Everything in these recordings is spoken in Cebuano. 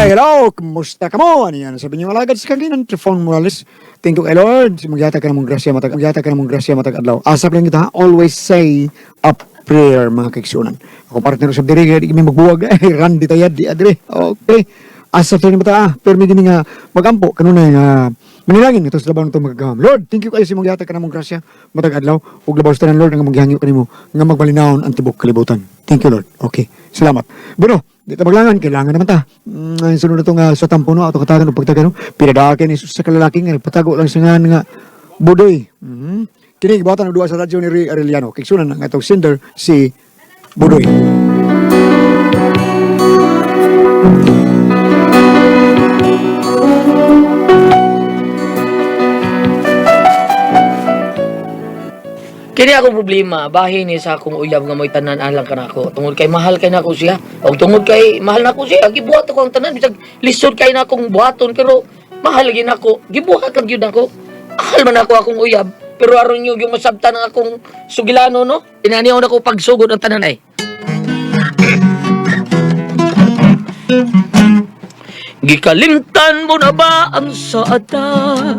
Hi, hello! Kumusta ka mo? Ano yan? Sabi niyo alagad sa kanginan, Trifon Morales. Thank you kay Lord. Magyata ka namong grasya matag magyata ka namong grasya matag adlaw. Asap lang kita, ha? Always say a prayer, mga kaigsunan. Ako partner sa diri di kami magbuwag. Ay, Randy tayad di adre. Okay. Asap lang mata ah. Pero may gini nga magampo kanunay nga manilangin ito sa labaw nito magagaham. Lord, thank you kayo sa imong gihatag ka namong grasya matag adlaw ug labaw sa tanan, Lord, nga maghangyo kanimo nga magmalinawon ang tibok kalibutan. Thank you, Lord. Okay. Salamat. Bueno, di ta maglangan, kailangan naman ta. Ang sunod na to nga sa tampo no, ato katagan ug pagtagan no. Pinadaken ni sa kalalaki nga nagpatago lang sa ngan nga Budoy. Kini gibuhatan og duwa sa radyo ni Ray Arellano. Kigsunan ang atong sender si Budoy. Kini akong problema, bahin ni sa akong uyab nga mo'y tanan alang kanako. Tungod kay mahal kay nako siya. Og tungod kay mahal nako siya, gibuhat ako ang tanan bisag lisod kay nakong buhaton pero mahal gyud nako. Gibuhat lang gyud ako. Mahal man ako akong uyab. Pero aron nyo yung masabtan ang akong sugilano, no? Inaniyaw na ko pagsugod ang tanan ay. Gikalimtan mo na ba ang saata?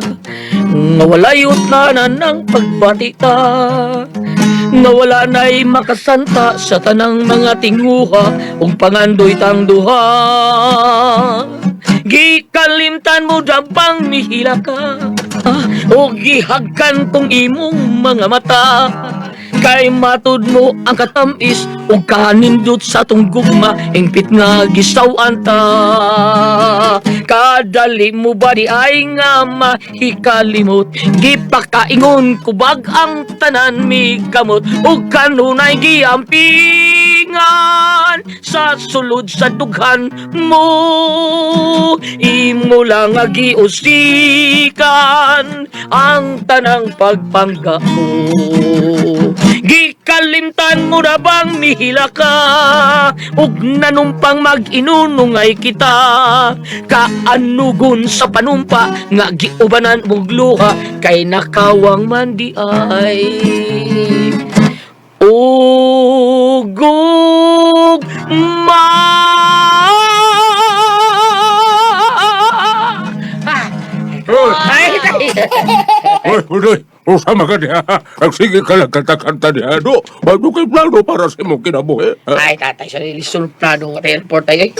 Nga wala'y utlanan ng pagbati ta. Nga wala na'y makasanta sa tanang mga tinguha ug pangandoy tang duha. Gikalimtan mo na bang mihila ka? O gihagkan kong imong mga mata? Kay matud mo ang katamis ug kanindot sa tong gugma ingpit nga gisaw-an ta. Kadali mo ba di ay nga mahikalimot? Gipakaingon kubag ang tanan migamot ug kanunay giampingan sa sulod sa dughan mo. Imo lang nga giusikan ang tanang pagpangga mo. Gikalimtan mo na bang mihila ka ug nanumpang mag-inunungay kita? Kaanugon sa panumpa nga giubanan mong luha kay nakawang man di ay. Ugog ma. Ay, tay. Oy, Budoy, usama ka diha. Ang sige ka lang kanta-kanta diha, do. Bago kay plano para sa imong kinabuhi. Ha? Ay, tatay, sa lisod plano nga tayo airport ay.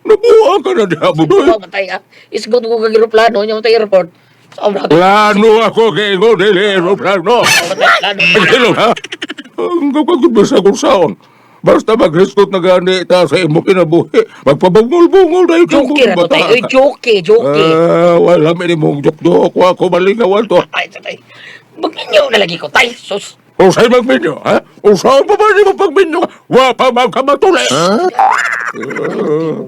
Nabuha ka na diha, Budoy. Ay, matay ah. Isgot ko kag aeroplano nya matay airport. Sobra. Plano ako kay Ingo, dili aeroplano. Matay plano. Hello, ha? Ang kapagod ba sa kung saon? Basta magrestot na gani ta sa imong kinabuhi. Magpabungol-bungol na ikaw. Joke ra to tay. Oy, joke, joke. Ah, wala man imong jok-jok. Wa ko malingawan to. Ay, tatay. Magminyo na lagi ko, tay. Sus. Usay magminyo, ha? Usay pa ba mo pagminyo? Wa pa man ka matuli.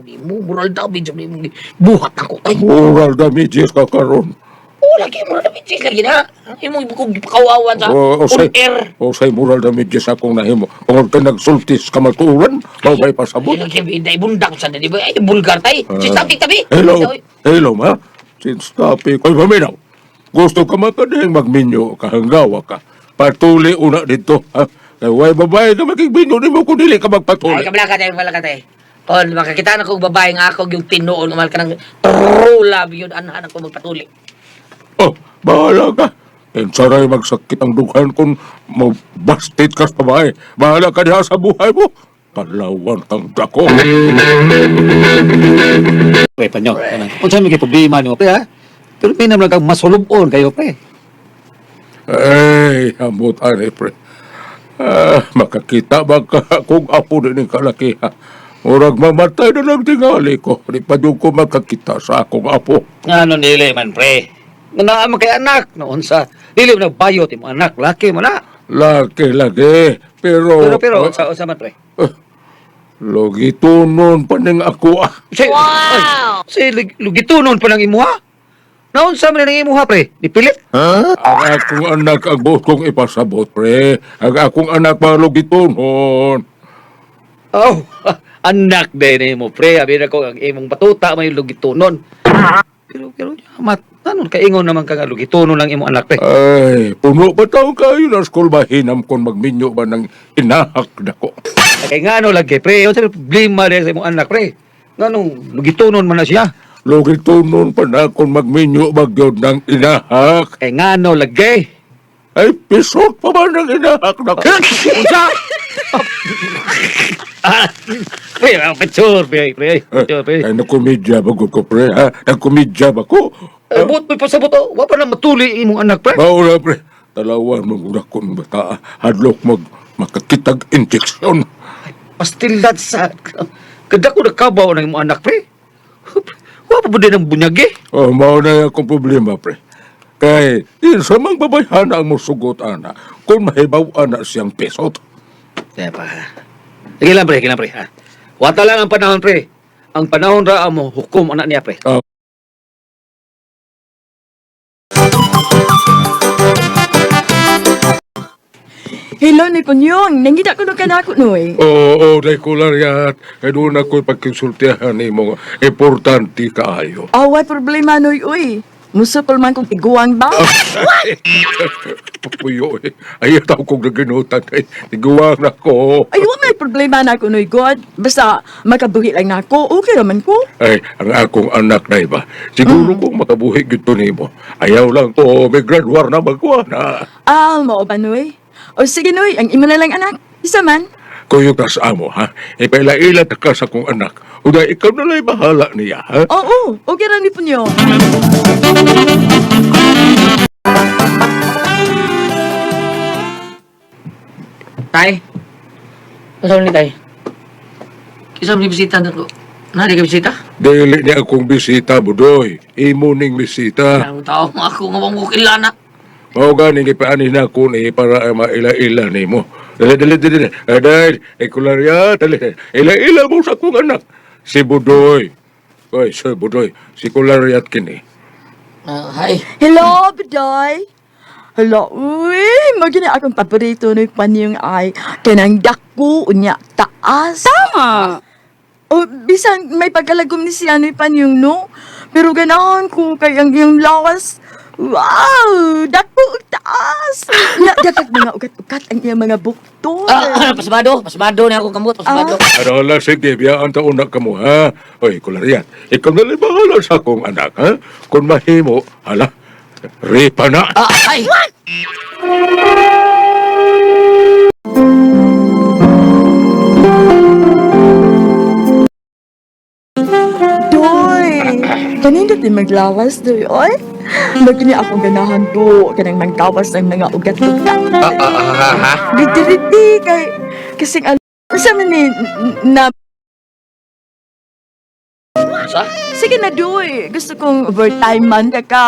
Di mo moral damage ni mo buhat ako tay. Moral damages ka karon. Oh, lagi moral damages lagi na. Imong ibukog gipakawawan sa O, on air. Usay moral damages akong nahimo. Kung ka nagsultis ka matuuran, mao ba'y pasabot? Ay, lagi day bundak sa di ba? Ay, bulgar tay. Si topic tabi. Hello, hello ma. Since topic, oy paminaw. Gusto ka makadeng magminyo kahanggawa ka. Patuli una dito, ha? Kay way babae ka makigminyo nimo kung dili ka Ay, magpatuli. kabla ka tayo, kabla ka tayo. Kon, makakita na kong babae nga ako yung tinuon, umal ka ng true love yun, anahan ako magpatuli. Oh, bahala ka. Kinsaray magsakit ang dughan kung mabastit ka sa babae. Bahala ka diha sa buhay mo. Palawan kang dako. Pre, panyo. Unsa may kay problema nimo, pre, ha? Pero may naman kang masulubon kayo, pre. Ay, ambot ani, pre. Ah, makakita ba ka kung apo din ang kalaki, ha? Murag mamatay na lang tingali ko. Di pa doon ko makakita sa akong apo. Ano nili man, pre? Naa man kay anak noon sa dili mo nagbayot imo anak, laki mo na. Laki, lagi. Pero... Pero pero unsa unsa man, pre? Logitunon pa ning ako, ah. Si, wow. Ay, si lugitunon pa ng imuha. Naunsa man ang imuha, pre? Dipilit? Ang akong anak ang buot kong ipasabot, pre. Ang akong anak pa logitunon. Oh, anak din mo, pre. Abi na ko ang imong batuta may lugitunon. Pero pero mat anon kaingon naman ka nga lugitunon lang imong anak, pre. Ay, puno pa taong kayo na school ba hinam kon magminyo ba ng inahak dako. Kay ngano lagi, pre? Unsa may problema din sa imong anak, pre? Nganong lugitonon man na siya? Lugitonon pa na kung magminyo magyod ng inahak. Kay ngano lagi? Ay, pisot pa ba ng inahak na Unsa? Ah, pre, picture, pre, pre, picture, pre. Ay, nagkomedya ba ko, pre, ha? Nagkomedya ba ko? Eh, buot mo'y pasabot, oh. Wa pa na matuli imong anak, pre. Maura, pre. Talawan mong una kong bata. Hadlok mag makakitag injeksyon. Pastilad sa... Kada ko nakabaw ng imong anak, pre. Wa pa ba din ang bunyag, eh? Oh, mao na akong problema, pre. Kay, sa mang babayhana ang musugot, ana, kung mahibaw, ana, siyang pesot. Kaya pa. Sige lang, pre, sige lang, pre. Ha? Wata lang ang panahon, pre. Ang panahon ra ang hukom anak niya, pre. Ah. Hello, ni Punyong. Nangita ko ka na ako, Noy. Oo, oo, day ko yat. Kay doon ako'y pagkonsultihan ni mo. Importante kaayo. Away problema, Noy, uy. Musukol man kong tiguang ba? Puyo eh. Ay, tao kong naginutan. Ay, tiguang na ko. Ay, wa may problema na ako, Noy God. Basta makabuhi lang na ako, okay raman ko. Ay, ang akong anak na iba. Siguro kung makabuhi gito nimo. Ayaw lang ko, may graduar na magkuha na. Ah, mao ba, Noy? O sige, Noy, ang imo na lang, anak. Isa man. Kuyo ka sa amo, ha? Ipaila-ila ta ka sa kong anak. Uday, ikaw na lang bahala niya, ha? Oo, okay ra ni Punyong. Tay? Ano ni tay? Isa ni bisita na ko. Nari ka bisita? Dili niya akong bisita, Budoy. Imo ning bisita. Ang tao mo ako nga mong kilana. Mao gani gipaanin na ako ni para maila-ila nimo. Dali, dali, dali. Dali. Aday, ikularya, dali. Ila-ila mo sa akong anak. Si Budoy. Oy, si Budoy. Si Kularyat kini. Ah, hi. Hello, Bidoy. Hello, uy, magina akong paborito Noy Punyong ay kanang dako unya taas. Tama. O, bisan may pagkalagom ni siya Noy Panyong, no? Pero ganahan ko kay ang iyong lawas. Wow! Dako ug taas! Na, dapat mga ugat-ugat ang iyang mga buktor. Ah, pasmado, pasmado na ako kamot, pasmado. Ano lang, sige, biyaan taon na kamo, ha? Oy, Kularyat, ikaw na lang bahala sa akong anak, ha? Kung mahimo, hala, ripa na. Ah, ay. Doy! Kanindot din maglawas, doy, oy. Magini akong ganahan do, kanang manggawas ng mga ugat-ugat. Ah, ah, ah, ha? Diti-diti, kay, kasing al... Sa man ni, na Sa? Sige na, Doy. Gusto kong overtime man ka ka.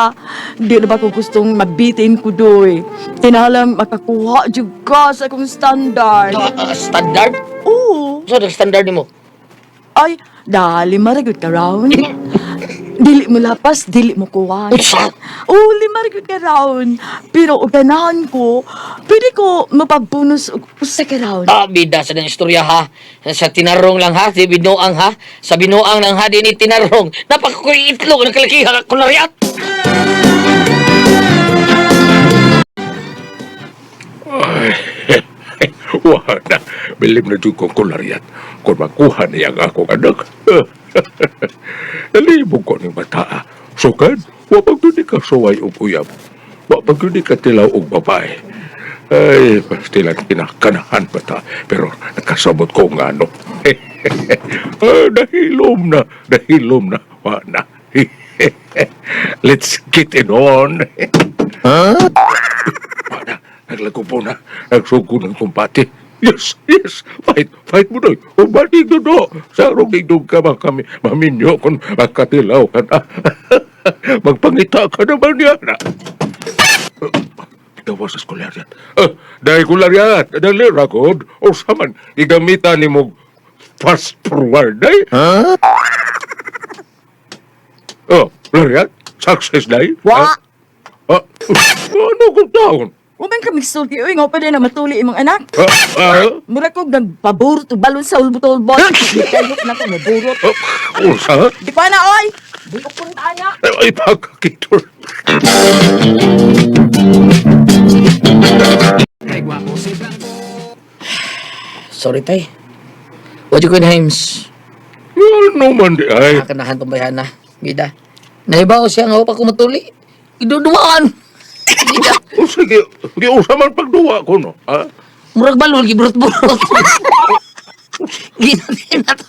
Di na ba ko gustong mabitin ko, Doy? Tinalang makakuha jud ka sa akong standard. Ah, ah, standard? Oo. So, the standard nimo. Ay, dali maragot ka round. Dili mo lapas, dili mo kuwan. Unsa? Oo, lima ka round. Pero og ganahan ko, pwede ko mapabonus og usa ka round. Ah, bida sa ng istorya ha. Sa tinarong lang ha, si binuang ha. Sa binuang lang ha, din tinarong. Napakakuy itlog ng kalakihan kulariat. Ay, wala na. Bilib na dyan kong kularyat. Kung makuha niya ang akong anak. Nalibog ko ng bata. Sukad, wapag yun ka suway og uyab. Wapag yun ka tilaw og babae. Ay, pastilan kinakanahan bata. Pero nakasabot ko nga ano. Ay, nahilom na. Nahilom na. Wa na. Let's get it on. Wala, naglago po na. Nagsuko ng kumpati. Yes, yes, fight, fight mo doy. Umanig do do. Sa rugigdog ka ba kami, maminyo kung magkatilaw ka na. Magpangita ka naman yan. Gawa sa skulyariat. Ah, dahil kulyariat, dali ragod. O saman, igamitan ni mo fast forward, day. Huh? Oh, lariat, success day. Wa! Ah, ano kung taon? Wa man ka magsulti, uy, nga pa din na matuli imong anak. Ah, ah, Mura ko nagpaburot og balon sa ulbot-ulbot. Kayok na ko naburot. ah, usa? Di pa na, oy! Bulok ko na anak. Ay, pagkakitor. Sorry, tay. What you can Himes? Ano man di ay. Nakakanahan tong bayhana. Bida. Nahibaw siya nga wa pa ko matuli. Iduduwaan. Bida. O sige, giusa man pagduwa ko no. Ha? Murag balol, giburot-burot. Ginatinat.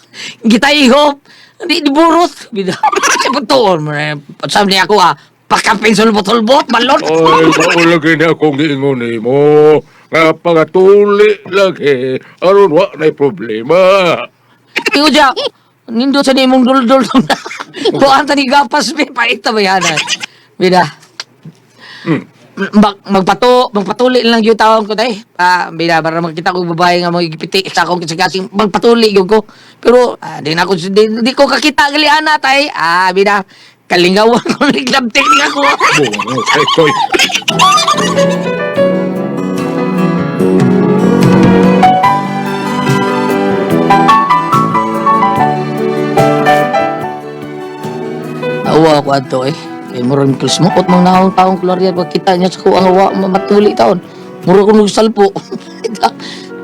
Gitayhop. Di burot. Bida. Sa pagtuon mo na. Sabi niya ako ah, pakapin sulbot-sulbot, balot. Ay, mao lagi ni akong giingon nimo. Nga pagatuli lagi, aron wa na'y problema. Ikaw siya, nindot sa nimong duldul. Tuan ta ni gapas, be, paita ba yan? Bida. Magpatuli lang yung taon ko tay. Ah, bida para makita ko babae nga magipiti sa akong kasing magpatuli gyud ko. Pero di na ako di ko kakita gali ana tay. Ah, bida kalingawan ko niglabtik nga ko. Bungo, kay koy. Awa ako adto eh. Kay murag krismukot mang naong taong Gloria pagkita niya sa kuang wa matuli taon. Murag ko nagsalpo.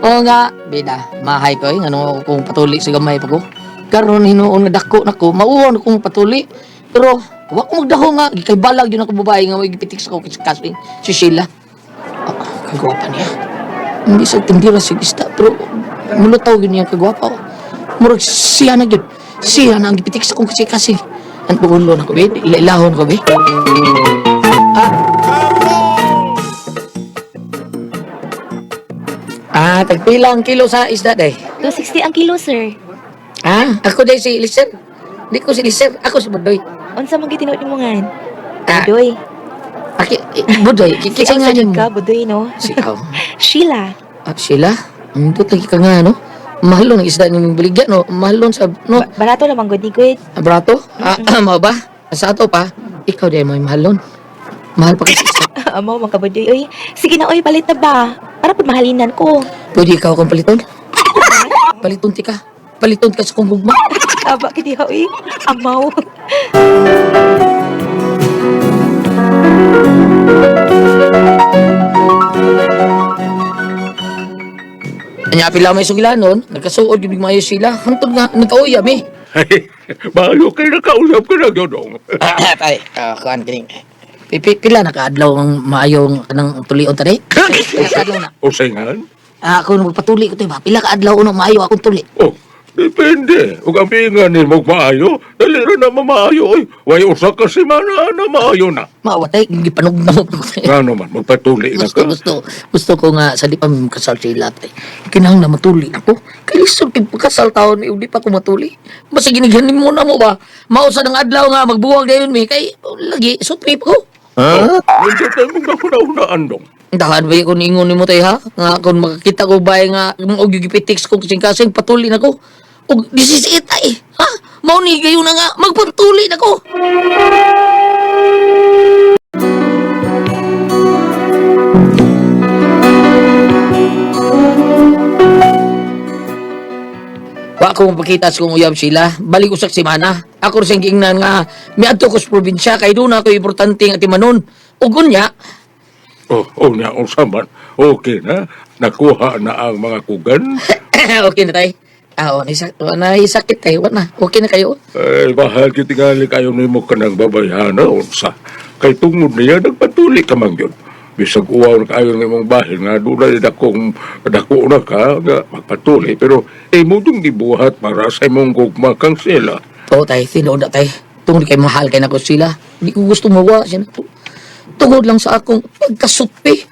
Oo nga, bida, mahay ko eh ngano kung patuli sa gamay pa ko. Karon hinuon nga dako nako, mauwaw na kong patuli. Pero wa ko magdaho nga gikay balag yun ako babae nga may gipitik sa ko kasing si Sheila. Ah, kagwapa niya. Hindi sa tindira si isda pero mulutaw yun niya kagwapa. Oh. Murag siya na yun. Siya na ang gipitik sa kong kasi kasi. Ang ulo na ko, be. Ilailahon ko, be. Ah. Ah, tagpila ang kilo sa isda, day. 260 ang kilo, sir. Ah, ako day si Liser. Hindi ko si Liser. Ako si Budoy. Unsa man gitinuod nimo ngan? Ah. Budoy. Aki, eh, Budoy, Si kikisa nga jud niyo. ka, Budoy, no? Si aw. Sheila. Ah, Sheila, ang lagi ka nga, no? Mahalon ang isda niyong baligya, no? Mahalon sa, no? Barato lamang gud ni Gud. Ah, Brato? Ah, mao ba? Sa ato pa, ikaw di mo mahalon. Mahal pa kasi isda. Amo man ka Budoy. Oy, sige na oy, palit na ba? Para pud mahalinan ko. Pwede ikaw akong paliton? Paliton ti ka. Paliton ka sa kong gugma. Aba kidi ha oy. Amaw. Anya pila may sugilanon, nagkasuod gyud maayo sila. Hangtod nga nagkauyab eh. Ay, bayo kay nakausap ka na gyud. Ay, kuan kining. Pila na kaadlaw ang maayong kanang tulion tadi? Pila kaadlaw na. O singan? Ah, ako magpatuli ko to ba? Pila kaadlaw uno maayo akong tuli. Oh, depende. Ug ang pingan nimo maayo, dali ra na mamaayo oy. Way usa ka semana na maayo na. Mawatay, gipanugnaw ko. Ngano man magpatuli na Gusto, ka. gusto, gusto ko nga sa di pa makasal sila tay. Kinahanglan matuli ako. Kay lisod kay pagkasal taon eh, di pa ko matuli. Basta ginighanin mo na mo ba? Mao sa nang adlaw nga magbuwag dayon mi kay lagi sutmi pa ko. Huh? Nindot na mong nauna-unaan dong. Dahan ba ko niingon nimo tay ha? Nga kung makakita ko ba nga og gipitiks ko kasing-kasing patuli na ko. Og this is it ay. Ha? Mao ni gayon na nga magpatuli na ko. Wa ko mapakita sa kong uyab sila. Balik usak si Mana. Ako rin siyang giingnan nga miadto ko sa probinsya kay doon ako importante nga timanon. Ug unya, Oh, oh na unsa man. Okay na. Nakuha na ang mga kugan. okay na tay. Ah, oh, naisakit tay. Wa na. Okay na kayo. Ay, mahal gyud tingali kayo nimo kanang babayhana unsa. Kay tungod niya nagpatuli ka man gyud. Bisag uwaw na kaayo ng imong bahin nga dunay dakong dako na ka nga magpatuli pero imo dong gibuhat para sa imong gugma kang sila. Oo tay, tinuod na tay. Tungod kay mahal kay nako sila. Hindi ko gusto mawa siya na Tungod lang sa akong pagkasutpi.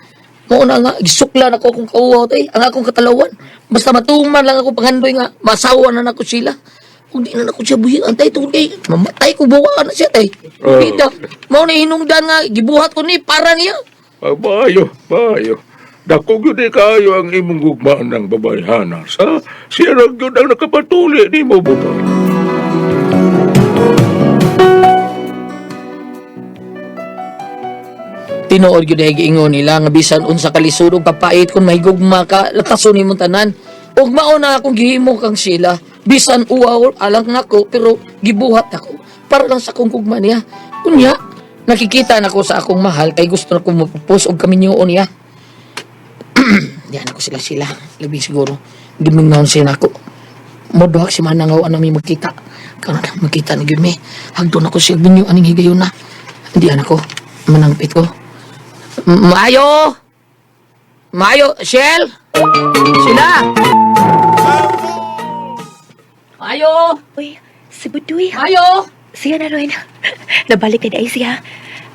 Mao na nga, gisukla na ko akong kauwaw tay. Ang akong katalawan. Basta matuman lang ako panghandoy nga, masawa na nako sila. Kung di na nako siya buhian tay, tungod kay mamatay ko buwa na siya tay. Oh. Bida, mao na hinungdan nga, gibuhat ko ni para niya. Ah, bayo, bayo. Dako gyud ni kaayo ang imong gugmaan ng babayhana sa siya ra gyud ang nakapatuli nimo butoy. Tinuod gyud ay giingon nila nga bisan unsa ka lisod ug kapait kung mahigugma ka latason nimong tanan. Ug mao na akong gihimo kang sila. Bisan uwaw alang nako pero gibuhat ako para lang sa akong gugma niya. Unya nakikita nako sa akong mahal kay gusto na kong mapupos og kaminyoon niya. Diyan ako sila sila. Labi siguro. Gimingon siya nako. Moduhak si Manang nga wa na mi magkita. Karon magkita ni gyud mi. Hagdon ako siya binyo aning higayon na. Hindi anak ko. Manangpit ko. Maayo! Maayo, Shell! Sila! Maayo! Uy, si Budoy. Maayo! Siya na ron. Nabalik na dahil siya.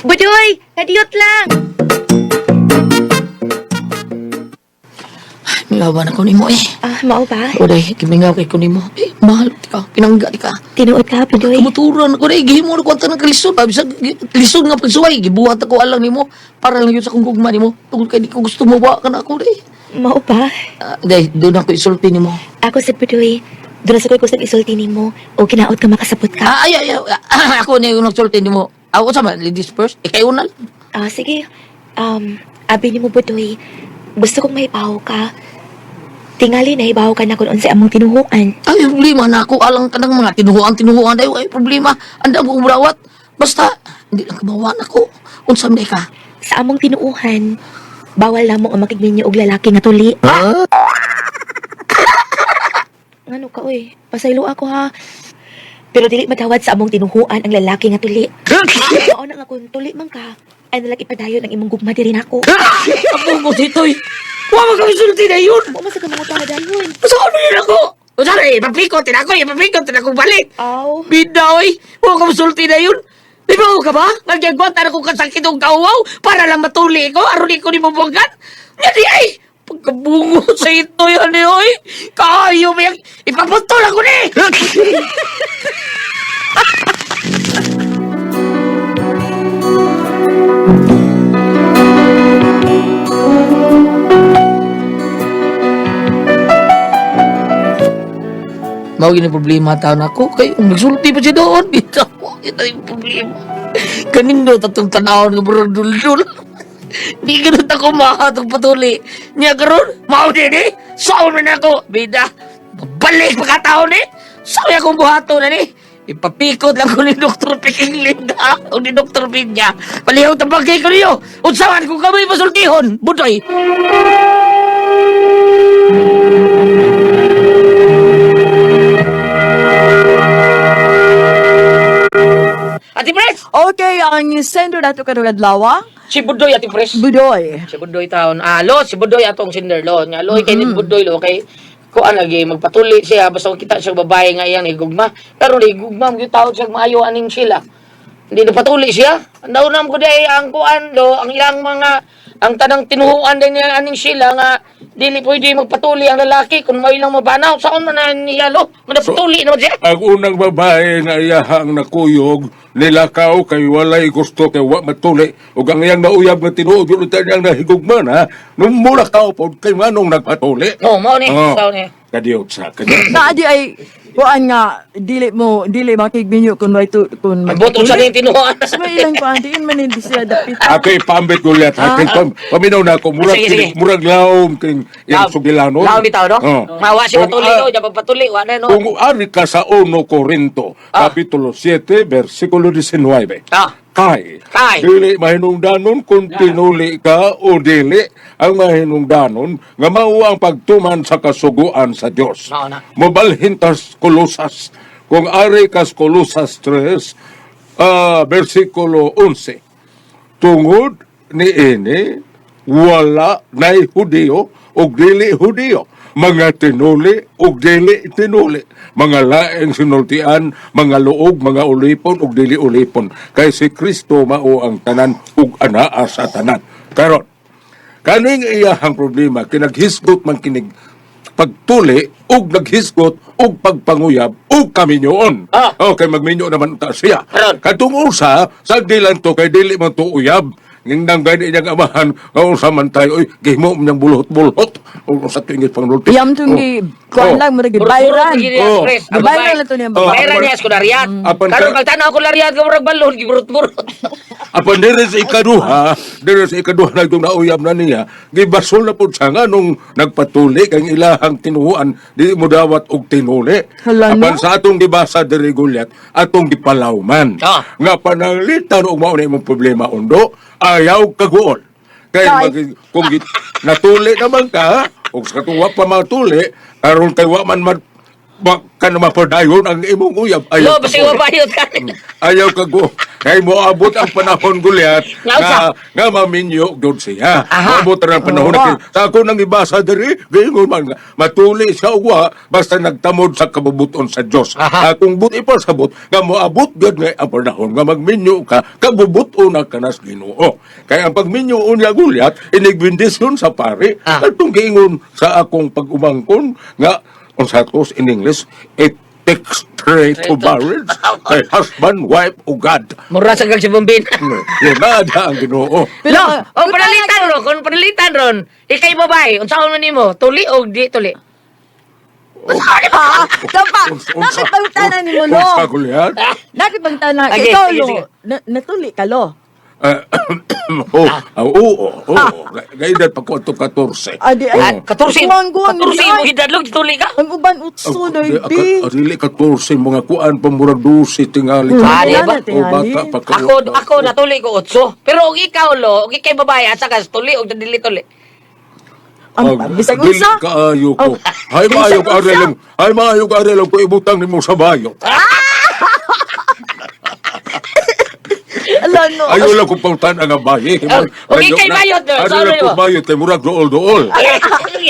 Budoy! Kadiyot lang! Milawan ako nimo eh. Ah, mao ba? Oday, gimingaw kay ko nimo. Eh, mahal ti ka, pinangga ti ka. Tinuod ka, Budoy. Kamuturan ako na, gihimo na ko ang tanang kalisod. Ba, bisag lisod nga pagsuway, gibuhat ako alang nimo para lang yun sa akong gugma nimo. Tungod kay di ko gusto mo wa ka na ako day. Mao ba? Ah, day, doon ako isulti nimo. Ako sa Budoy. Doon sa ko'y kusang isulti nimo o kinaot ka makasabot ka. Ah, ay, ay, ay, ah, ako na yung nagsulti nimo. Ako sa man, ladies first. Ikaw na lang. Ah, sige. Abi nimo Budoy. Gusto kong mahibaw ka. Tingali na hibaw ka na kung unsay among tinuhuan. Ay, problema na ako. Alang ka ng mga tinuhuan, tinuhuan. Ay, ay, problema. Anda mo kong burawat. Basta, hindi lang kabawan ako. Unsa man ka? Sa among tinuuhan, bawal lamong ang makigminyo og lalaki nga tuli. Ngano ka oy? Pasaylo ako ha. Pero dili matawad sa among tinuhuan ang lalaki nga tuli. Mao na nga kung tuli man ka, ay nalag ipadayon ang imong gugma diri nako. Abo ko dito'y. Wa man kami sulti na yun. Mo man sa kamong tao dayon. Sa ano yun ako? Unsa na, ipapikot, tinako, ipapikot, tinako balik. Aw. Bida, oy! Huwag ka masulti na yun! Di ba ka ba? Nagyagwanta na kong kasakit og kauwaw para lang matuli ko, aron ko ni mabuwagan. Nga di ay! Pagkabungo sa ito yan eh, oy! Kaayo ba yan? Ipaputol ako ni! Mao gini problema taon ako kay kung nagsulti pa siya doon dito. Ito yung problema. Kanino tatong tanawon nga murag duldul. Di ganun ako makatong patuli. Niya karon, mao din eh. Saon man ako. Bida, balik pagkataon eh. Sabi akong buhato na ni. Ipapikot lang ko ni Dr. Peking Linda o ni Dr. Pinya. Palihaw tabagay ko niyo. Unsaman kung kami masultihon. Budoy. Ate Pres! Okay, ang sender nato karong adlaw, Si Budoy, Ate Pres. Budoy. Si Budoy taon. Ah, lo, si Budoy atong sender lo. Nya lo kay ni Budoy lo kay kuan lagi magpatuli siya basta kita siya babae nga iyang higugma. Pero di gugma mo taon siya maayo aning sila. Hindi na patuli siya. Ang naunam ko day ang kuan lo, ang ilang mga ang tanang tinuhuan din niya aning sila nga dili pwede magpatuli ang lalaki kung may ilang mabanaw saon man na niya lo manapatuli naman siya. Ang unang babae nga iyahang nakuyog, nilakaw kay walay gusto kay wa matuli, ug ang iyang nauyab nga tinuod yun unta niyang nahigugma na, nung mulakaw pod kay manong nagpatuli. No, mao ni, Oh. sao ni. Kadiyot sa kadiyot. Naa di ay kuan nga dili mo dili makigminyo kun may tu kun Ang botong sa ning tinuhuan. Sa may ilang kuan diin man hindi siya dapit. Ako ipambit ko liat ha. Kay paminaw na ako murag Sige, sige. kining- murag laom kining iyang sugilanon. Laom bitaw no? Oh. Mawa siya Kung, patuli ah, no, dapat patuli wa na no. Kung ari ka sa 1 Corinto, Kapitulo 7, versikulo 19. Ah. Kay, Kay. dili mahinungdanon kung tinuli ka o dili ang mahinungdanon nga mao ang pagtuman sa kasuguan sa Dios. Mao na. Mobalhin tas Kolosas. Kung ari kas Kolosas 3, versikulo 11. Tungod ni ini wala nay Hudiyo ug dili Hudiyo, mga tinuli ug dili tinuli, mga laeng sinultian, mga luog, mga ulipon ug dili ulipon, kay si Kristo mao ang tanan ug anaa sa tanan. Karon, kaning iyahang problema kinaghisgot man kinig pagtuli ug naghisgot ug pagpanguyab ug kaminyoon. Ah. Okay, magminyo naman ta siya. Karon. Katong usa, sa dilan to kay dili man to uyab. Nang gani niyang amahan, nga unsa man tayo, oy, gihimo man niyang bulhot-bulhot. O sa tingit pang lulti. Iyam tong gi kuan lang mo gi bayran. Oh. Bayran lang to niya Oh. babae. Bayran niya sa lariat. Apan Karon kag tanaw ko lariat ka murag balon giburot-burot. Apan dire sa ikaduha na itong nauyab na niya, gibasol na po siya nga nung nagpatuli kang ilahang tinuhuan, di mo dawat og tinuli. Hala, no? Apan sa atong gibasa diri Gulyat, atong gipalawman. Ah. Nga pananglitan og mao na imong problema undo, ayaw kaguol. Kay Kay. kung natuli naman ka, og sa katong wa pa matuli, karon kay wa man Baka na mapadayon ang imong uyab. Lo, Ayaw basta ka yung bayot ka. Ayaw ka go. Kay mo abot ang panahon gulyat Nga usa. nga nga maminyo gyud siya. Aha. Maabot ra ang panahon na sa ako nang ibasa diri, giingon man nga matuli siya og wa basta nagtamod sa kabubuton sa Dios. Aha. Akong but ipasabot nga moabot gyud nga ang panahon nga magminyo ka, kabubuton na ka nas Ginoo. Kay ang pagminyo unya gulyat inigbendisyon sa pari. Ah. Atong giingon sa akong pag-umangkon nga unsa to in English, it takes three to marriage, kay husband, wife, o God. Mura sa kag si Bombin. Yun na ang Ginoo. Pero, Lo, o panalitan ron, kung panalitan ron, ikay babae, unsaon man nimo, tuli o di tuli? Ah, Tampa, bakit pangtanan ni mo, lo? Unsa gulyat? Bakit pangtanan? Okay, Ikaw, sige, lo, sige. natuli ka, lo. Ah, oh, ah, oo, oo. Gaidad pa ko ato 14. Ah, di, ay, Ah, 14, Guwang-guwang, 14 mo ay. hidadlog, tuli ka? Ang uban utso na di. Dili 14 mga kuan pa murag 12 tingali. Ah, di ba? O bata pa ka. Ako natuli ko 8. Pero og ikaw lo, og ikay babae asa ka tuli og dili tuli. Ang bisag Dili unsa? kaayo ko. Oh. Hay maayo Bisag ka unsa? arelong. Hay maayo ka arelong ko ibutang nimo sa bayo. Ala, no. Ayaw lang kong pautan ang baye. Oh, okay, kay bayot, no? Ayaw Sorry lang kong mo. bayot kay murag dool-dool. Sige.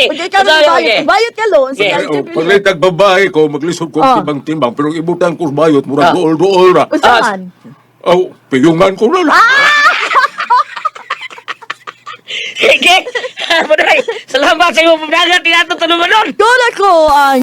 Okay, ikaw na Sorry, bayot. okay. Bayot ka, lo. Unsa Okay. ka, Oh, paglit ang babae ko, maglisod ko Ah. timbang-timbang, pero ibutang ko sa bayot, murag Ah. dool-dool ra. Unsa Ah, man? Oh, piyungan ko na lang. Sige. Paday. Salamat sa imong pagdagat tinato tanumanon. Doon ako ang